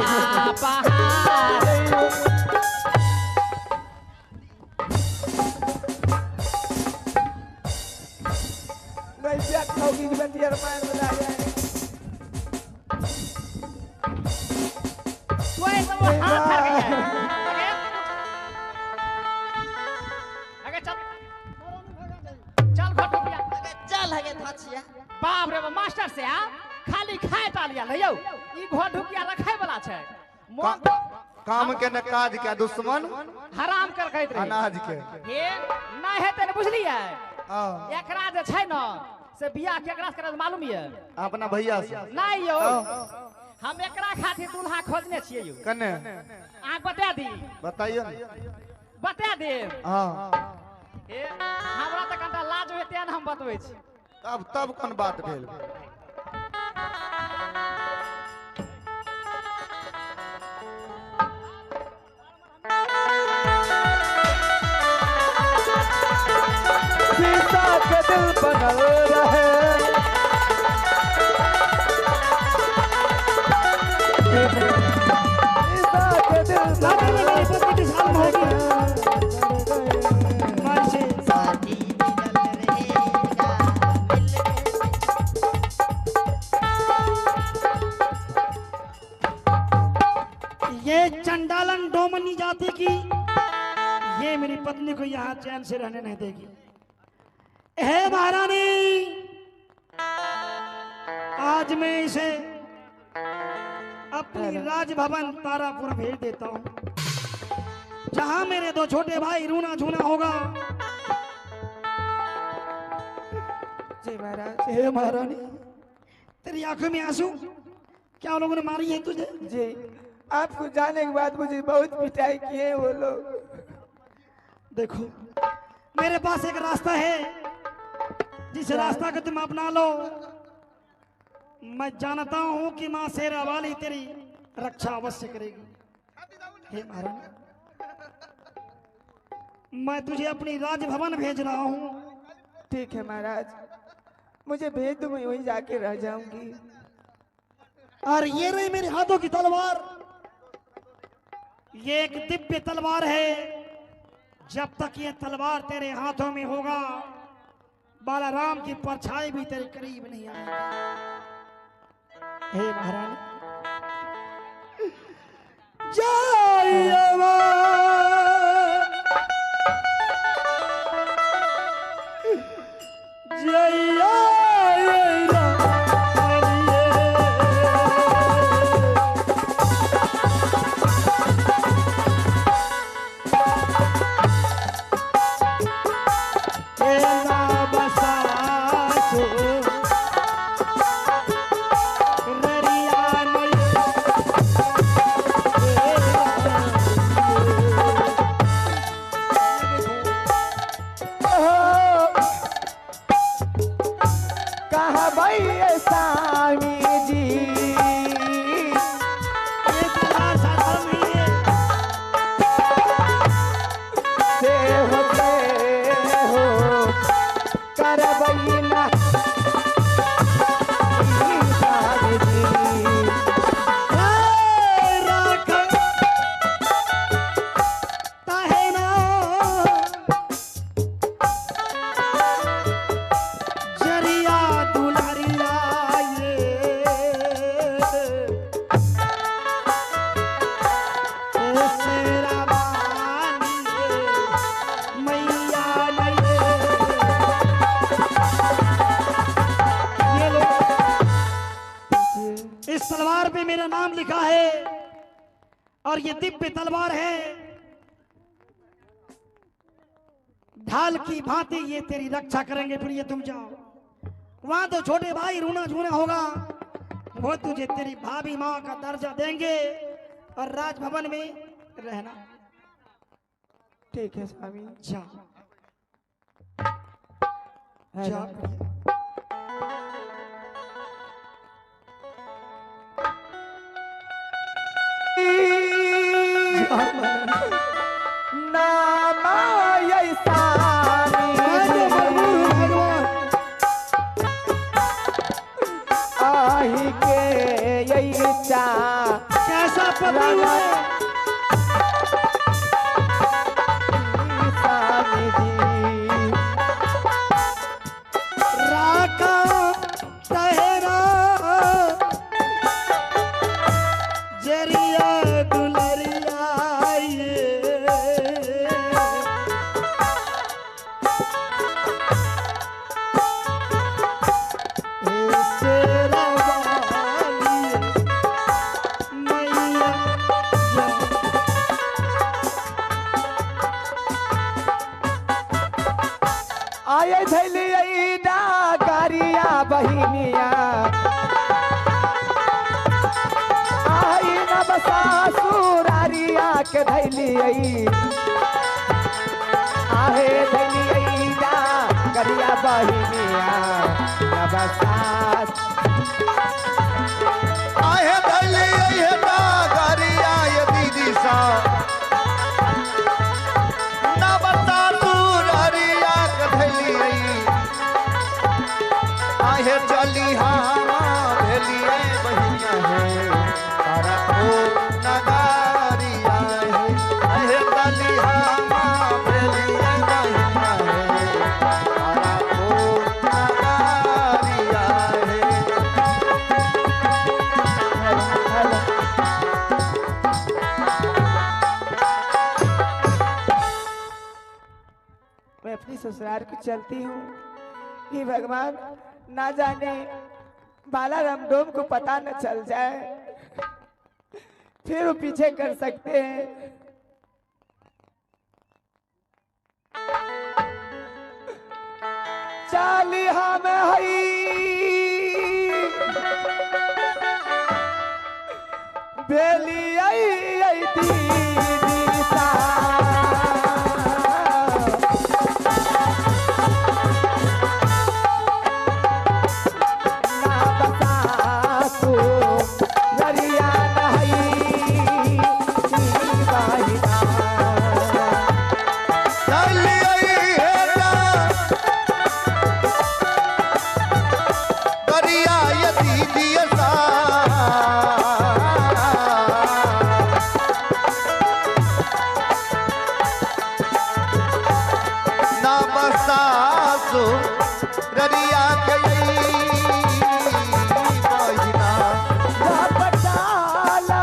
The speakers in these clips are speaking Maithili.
पहाड़। बाप रे मास्टर से खाली खाए टालिया यौ ई घर ढुकिया रखे वाला छै। काम के न काज के दुश्मन हराम कर कहैत रहे अनाज के हे नै हेतै ने बुझलियै। एकरा जे छै न से बियाह केकरा से करत मालूम ये? अपना भैया से। नै यौ हम एकरा खातिर दूल्हा खोजने छियै यौ। कने अहाँ बता दी? बताइयो ने। बता देब? हां हे हमरा त कनिटा लाज होइते ने हम बतबै छी। तब तब कोन बात भेल? सीता के दिल बनल रहे सीता के दिल ये चंडालन डोमनी जाति की ये मेरी पत्नी को यहाँ चैन से रहने नहीं देगी। हे महारानी आज मैं इसे अपनी राजभवन तारापुर भेज देता हूँ जहां मेरे दो छोटे भाई रूना झूना होगा। जी महाराज। हे महारानी तेरी आंखों में आंसू क्या लोगों ने मारी है तुझे? जी आपको जाने के बाद मुझे बहुत पिटाई किए वो लोग। देखो मेरे पास एक रास्ता है जिस रास्ता को तुम अपना लो। मैं जानता हूं कि माँ शेरा वाली तेरी रक्षा अवश्य करेगी। हे महारानी मैं तुझे अपनी राजभवन भेज रहा हूँ। ठीक है महाराज मुझे भेज दो, मैं वहीं जाके रह जाऊंगी। और ये रही मेरे हाथों की तलवार, ये एक दिव्य तलवार है। जब तक ये तलवार तेरे हाथों में होगा बालाराम की परछाई भी तेरे करीब नहीं आएगी। हे महारानी जय जय और ये दिव्य तलवार है, ढाल की भांति ये तेरी रक्षा करेंगे। फिर ये तुम जाओ वहां तो छोटे भाई रूना झूना होगा, वो तुझे तेरी भाभी माँ का दर्जा देंगे और राजभवन में रहना। ठीक है स्वामी। जा जा। कैसा सेनापति हुए। राखा तेरा जरिया दुलरिया ये तेरा वाली मैया जा। आये धैली डाकारिया बहिनिया आई न बसा सुरारिया के धैली आहे धैली डाकारिया बहिनिया न बसा आहे धैली आहे डागरिया ये दीदी सा ना बता तू ररिया के धैली आहे चली हाँ भेली बहिया है तारा ओ नगारिया है आहे चली हाँ भेली बहिया है तारा ओ नगारिया है। मैं अपनी ससुराल को चलती हूँ। हे भगवान, ना जाने बालाराम डोम को पता न चल जाए, फिर वो पीछे कर सकते हैं। चाली हम हई बेली आई आई दीदी सा। ना बसासु नरिया नहई बाहिना। चली आई है दरिया ये दीदी सा ना बसासु ररिया गई बहिना। पटाला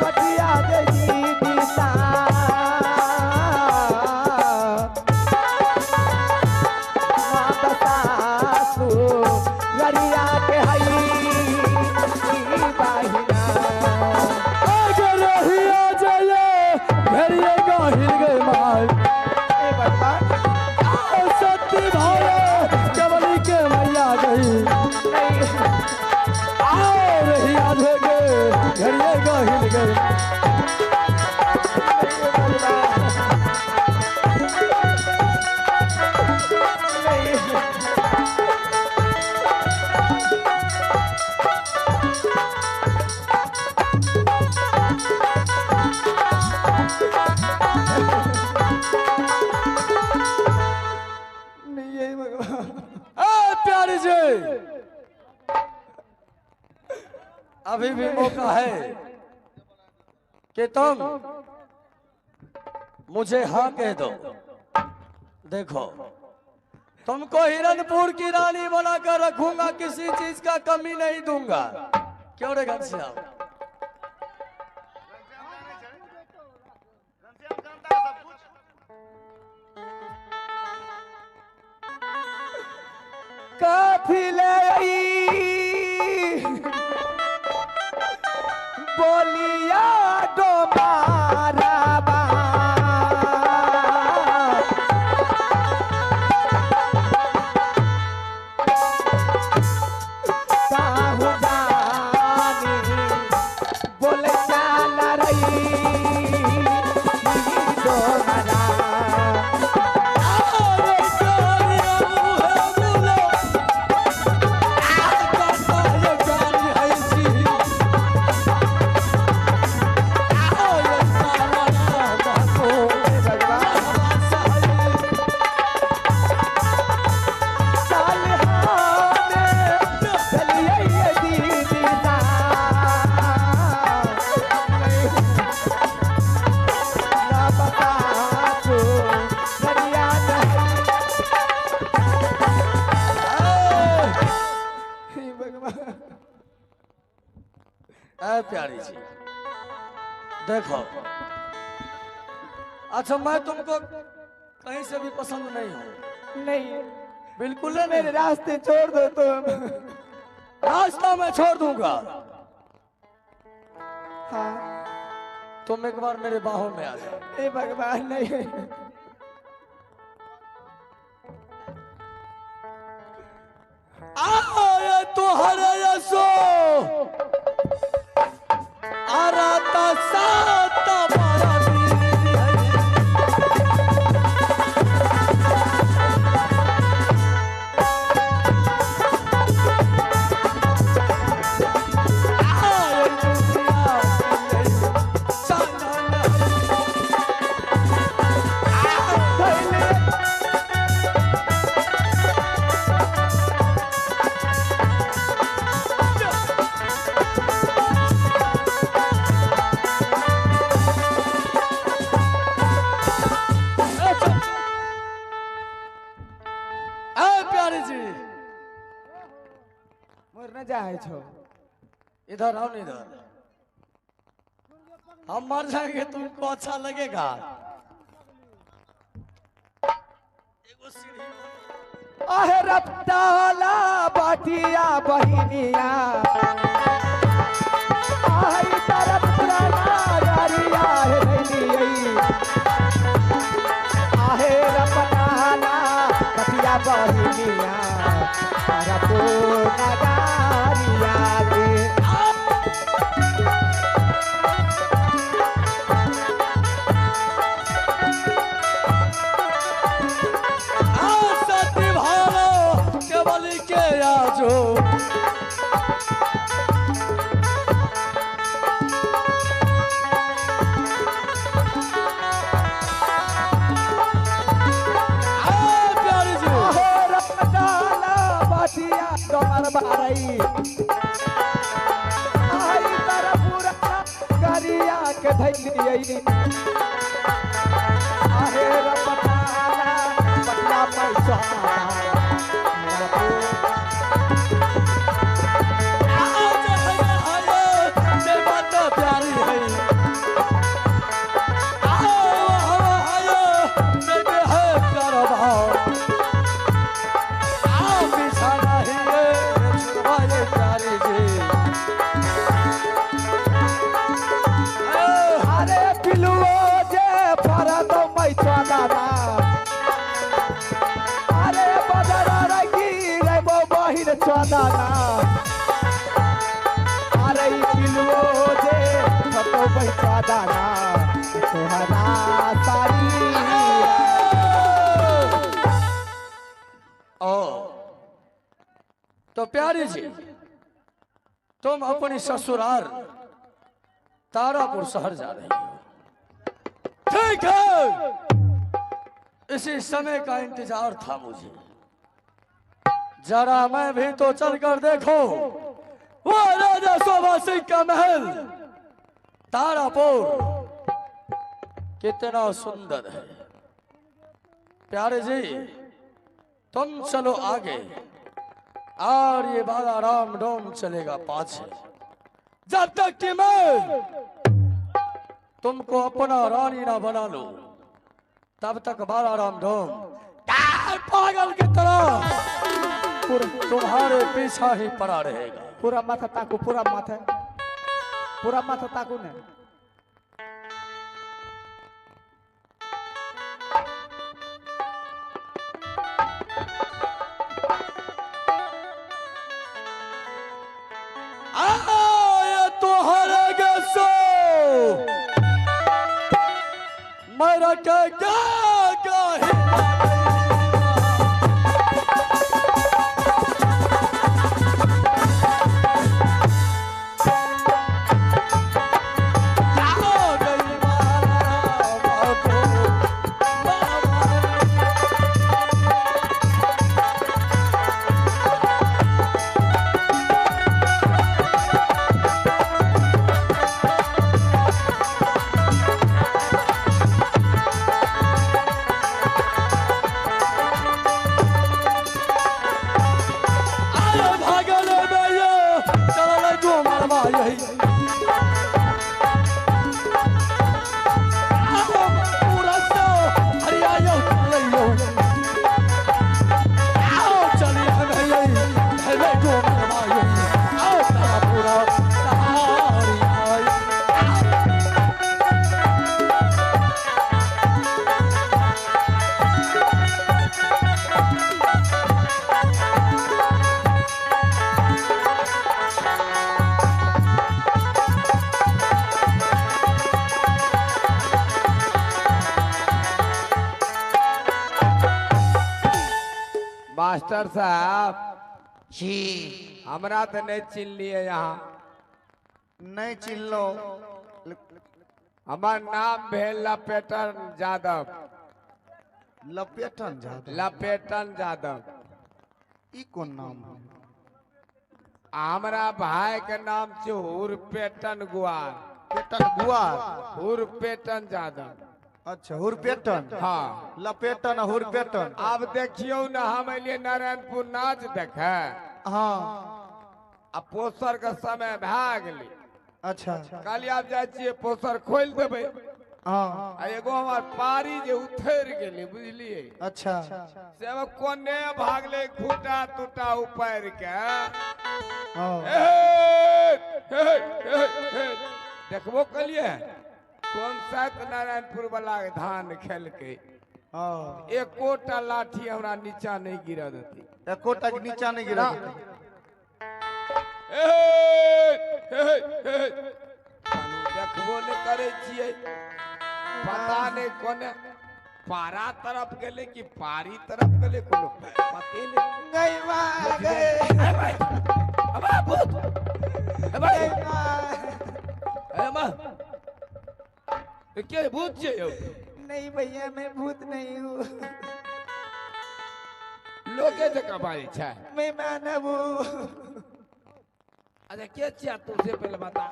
पटिया दे दीदी सा। ना बसासु नरिया के हई बाहिना। आगे रहिया जाइए भेड़िए गाहिल गए मार ए भगवान, सत्य भाई कबली के मैया गई नहीं आओ रहिया भेगे भेड़िए गाहिल गए। नहीं यही भगवान। ए प्यारी जी, अभी भी मौका है कि तुम मुझे हाँ कह दो। देखो, तुमको हिरणपुर की रानी बनाकर रखूंगा, किसी चीज का कमी नहीं दूंगा। क्यों रे घनश्याम? काफिले बोलिया डोमारा बा। काहू जानी बोले चाला रही डोमारा। अरे ऐ प्यारी जी देखो, अच्छा मैं तुमको कहीं से भी पसंद नहीं हूँ। नहीं बिल्कुल नहीं। मेरे रास्ते छोड़ दो तुम। रास्ता मैं छोड़ दूंगा। हाँ तुम एक बार मेरे बाहों में आ जाओ। हे भगवान नहीं। आए तुहरे यसो आराता साता बारा इधर आओ, इधर हम मर जाएंगे तुमको अच्छा लगेगा। अहे रपटाला बाटिया बहिनिया आई तरफ पुराना गारिया हे धैलियै। आहे रपटाला बाटिया बहिनिया तरफ गारिया के। तो प्यारी जी तुम अपनी ससुराल तारापुर शहर जा रही हो, ठीक है? इसी समय का इंतजार था मुझे। जरा मैं भी तो चलकर देखो वो राजा शोभा सिंह का महल तारापुर कितना सुंदर है। प्यारे जी तुम चलो आगे और ये बाला राम डोम चलेगा पाछे, जब तक कि मैं तुमको अपना रानी ना बना लो तब तक बाला राम डोम पागल की तरह तुम्हारे पीछा ही पड़ा रहेगा। पूरा माथा ताकू, पूरा माथा, पूरा माथा ताकू ने। आए तुहरे गसो मेरा क्या क्या मास्टर साहब जी, हमरा तो नहीं चिन्हलिए यहाँ। नहीं चिन्हलो। हमार नाम भेल लपेटन यादव। लपेटन यादव? लपेटन यादव। ई कोन नाम है? हमरा भाई के नाम छे हुरपेटन गुआर। पेटन गुआर? हुरपेटन यादव। अच्छा, हुरपेटन। हाँ, लपेटन हुरपेटन। अब देखियो ना, हम अलिए नारायणपुर नाच देखे। हाँ। आ पोसर के समय भए गेलै। अच्छा। कहलियै आब जाइ छियै पोसर खोलि देबै। हाँ। आ एगो हमर पारी जे उथरि गेलै, बुझलियै? अच्छा। से कोने भागलै खूटा तूटा उपारि के। हाँ। देखबो कलियै कोन सत्यनारायणपुर वाला धान खेलकै। हाँ। एकोटा लाठी हमरा नीचा नहीं गिरा देती। एकोटा नीचा नहीं गिरा देती। देखबो नहीं करे छियै, पता नहीं कोने पारा तरफ गेलै कि पारी तरफ गेलै, कोनो पते नहीं। गई मां गए। अबे भूत, अबे अरे मां, के भूत छे यौ? नहीं भैया, मैं भूत नहीं हूँ। लोके जकाँ बाजै छै। मैं मानव हूँ। अच्छा, के छियै तू से पहले बता।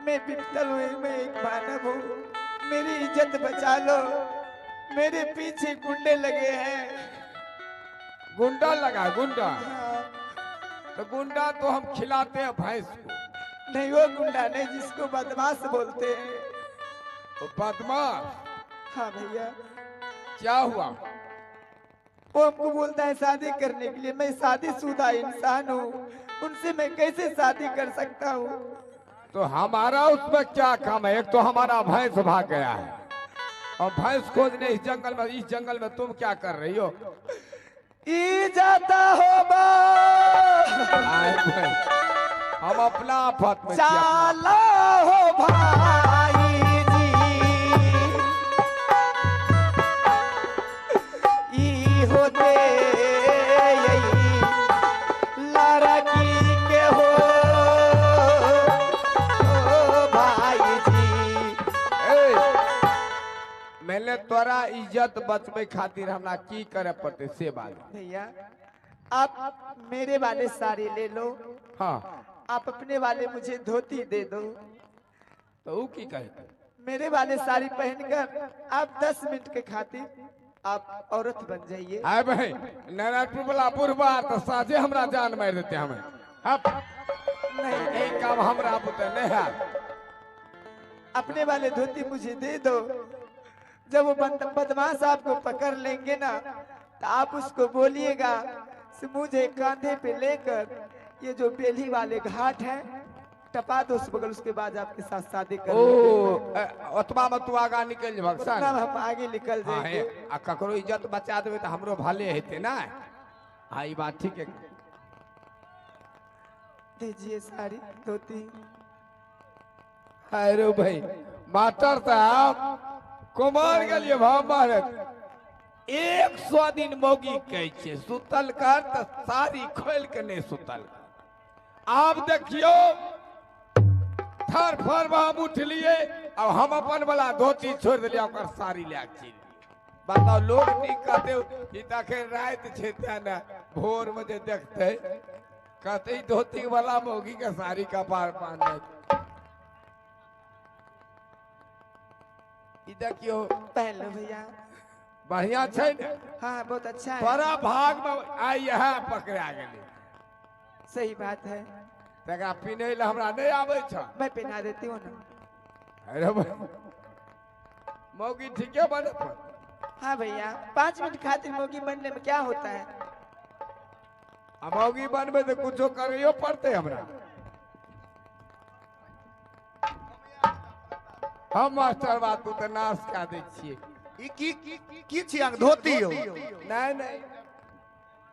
मैं बिपतल हुई, मैं एक मानव हूँ। मेरी इज्जत बचा लो, मेरे पीछे गुंडे लगे हैं। गुंडा लगा? गुंडा? तो गुंडा तो हम खिलाते हैं भैंस को। नहीं, वो गुंडा नहीं, जिसको बदमाश बोलते हैं। वो बदमाश? हाँ भैया। क्या हुआ? वो हमको बोलता है शादी करने के लिए। मैं शादीशुदा इंसान हूँ, उनसे मैं कैसे शादी कर सकता हूँ? तो हमारा उसमें क्या काम है? एक तो हमारा भैंस भाग गया है और भैंस खोजने इस जंगल में तुम क्या कर रही हो? ई जाता हो बा, हम अपना आफत में चाला हो भाई जी, ई होते लड़की के हो भाई जी। मैंने तोरा इज्जत बचबे खातिर हमरा की करे पड़ते से बात। भैया आप मेरे वाले साड़ी ले लो। हाँ। आप अपने वाले मुझे धोती दे दो। तो वो की कहते? मेरे वाले साड़ी पहनकर आप 10 मिनट के खातिर आप औरत बन जाइए। आए भाई नारायणपुर वाला बुढ़वा तो साझे हमरा जान मार देते हमें। नहीं नहीं काम हमरा बुते नहीं है। अपने वाले धोती मुझे दे दो। जब वो बदमाश आपको पकड़ लेंगे ना, तो आप उसको बोलिएगा मुझे कांधे पे लेकर ये जो बेली वाले घाट है टपा दो उस बगल, उसके बाद आपके साथ शादी कर। ओतबा में तू आगा निकल जेबहक। उतना हम आगे निकल जाएंगे। आ ककरो इज्जत बचा देबे तो हमरो भले हेतै ना। हाँ, ई बात ठीक है। दीजिए साड़ी धोती। अरे भाई मास्टर साहब कुमार गेलिए भाव महाराज। 100 दिन मौगी कहै छै सुतल कर तो साड़ी खोल के नहीं सुतल। आप देखियो थर फर हम उठलिए, अब हम अपन वाला धोती छोड़ दिलिए, ओकर साड़ी लए के चलि। बताओ लोग नहीं कहते ई तखन राति छै तें ने भोर में जे देखते कहते धोती वाला मौगी के साड़ी कपार बांधने। ई देखियो पहन लो भैया। बढ़िया छै ने? हाँ बहुत अच्छा है। बड़ा भाग में आइ यहाँ पकड़ा गेलै। सही बात है। तकरा पिन्है लए हमरा नहीं आबै छ। मैं पहना देती हूँ ना। अरे मौगी ठीके बने। हाँ भैया 5 मिनट खातिर मौगी बनने में क्या होता है? आ मौगी बनबे तो कुछो करैयो पड़ते हमरा। हम मास्टर बात तू तो नाश कए दै छियै। ई की की छी अहाँ धोती हो? नहीं नहीं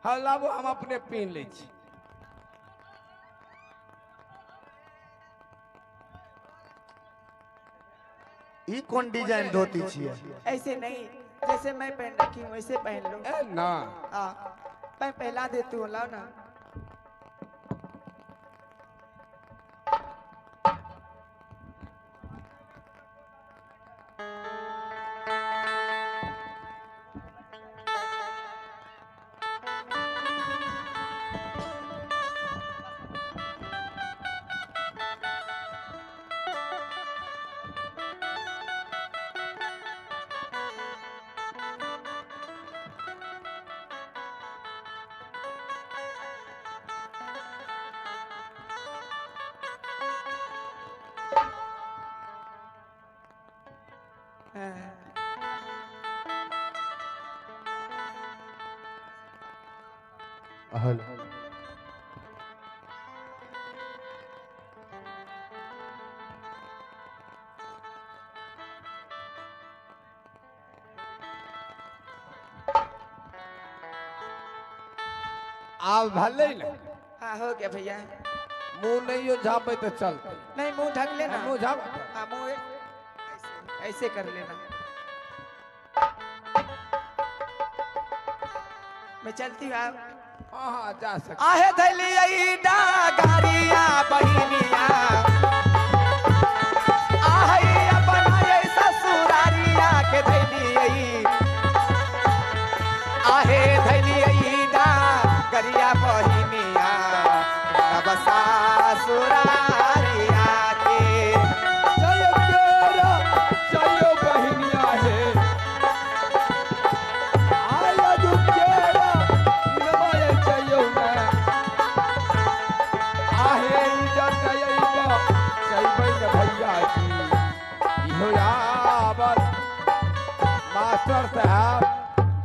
हम लाबो, हम अपने पीन लै छी। ई कौन डिजाइन धोती छियै? ऐसे नहीं, जैसे मैं पहन रखी हूँ वैसे पहन लो। ए ना हाँ मैं पहला देती हूँ, लाओ ना। आब भले ना। हाँ हो गया भैया। मुंह नहीं झापे तो चलते। नहीं मुंह ढक लेना। मुंह झाप। हाँ मुंह ऐसे कर लेना। मैं चलती हूँ आप। हाँ हाँ जा सकते। आहे धलिया डागारिया बहिनिया आहे अपना ससुरारिया के धलिया आहे धलिया डागरिया बहिनिया नव ससुरारिया के। जय केरा जय बहिनिया हे आया जु केरा नवाय जय ना आहे इज्जत अइबा जय बन भैया जी इहो आबत। मास्टर साहब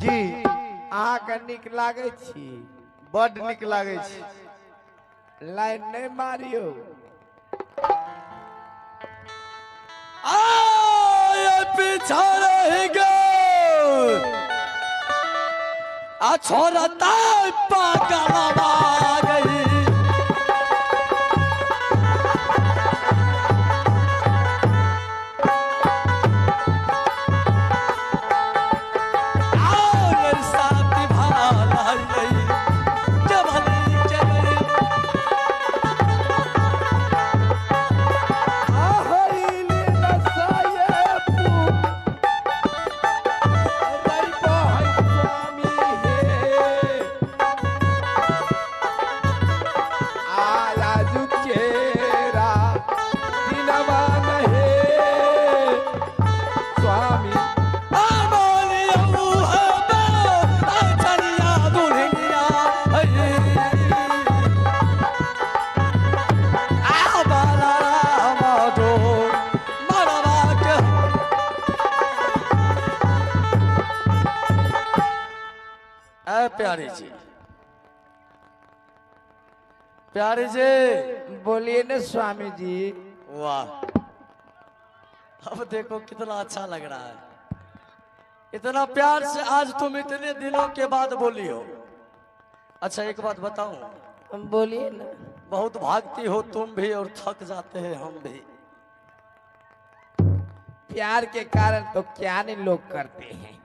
जी अहाँ के नीक लागै छी? बड नीक लागै छी। लाइन नहीं मारियो। आए पीछा रह गए आ छोरा ताई पागलवा गई। और साथ भाला गई जबली चली प्यारे जी, प्यारे जी बोलिए ना स्वामी जी। वाह, अब देखो कितना अच्छा लग रहा है। इतना प्यार से आज तुम इतने दिनों के बाद बोली हो। अच्छा एक बात बताऊं? बोलिए ना। बहुत भागती हो तुम भी और थक जाते हैं हम भी। प्यार के कारण तो क्या नहीं लोग करते हैं।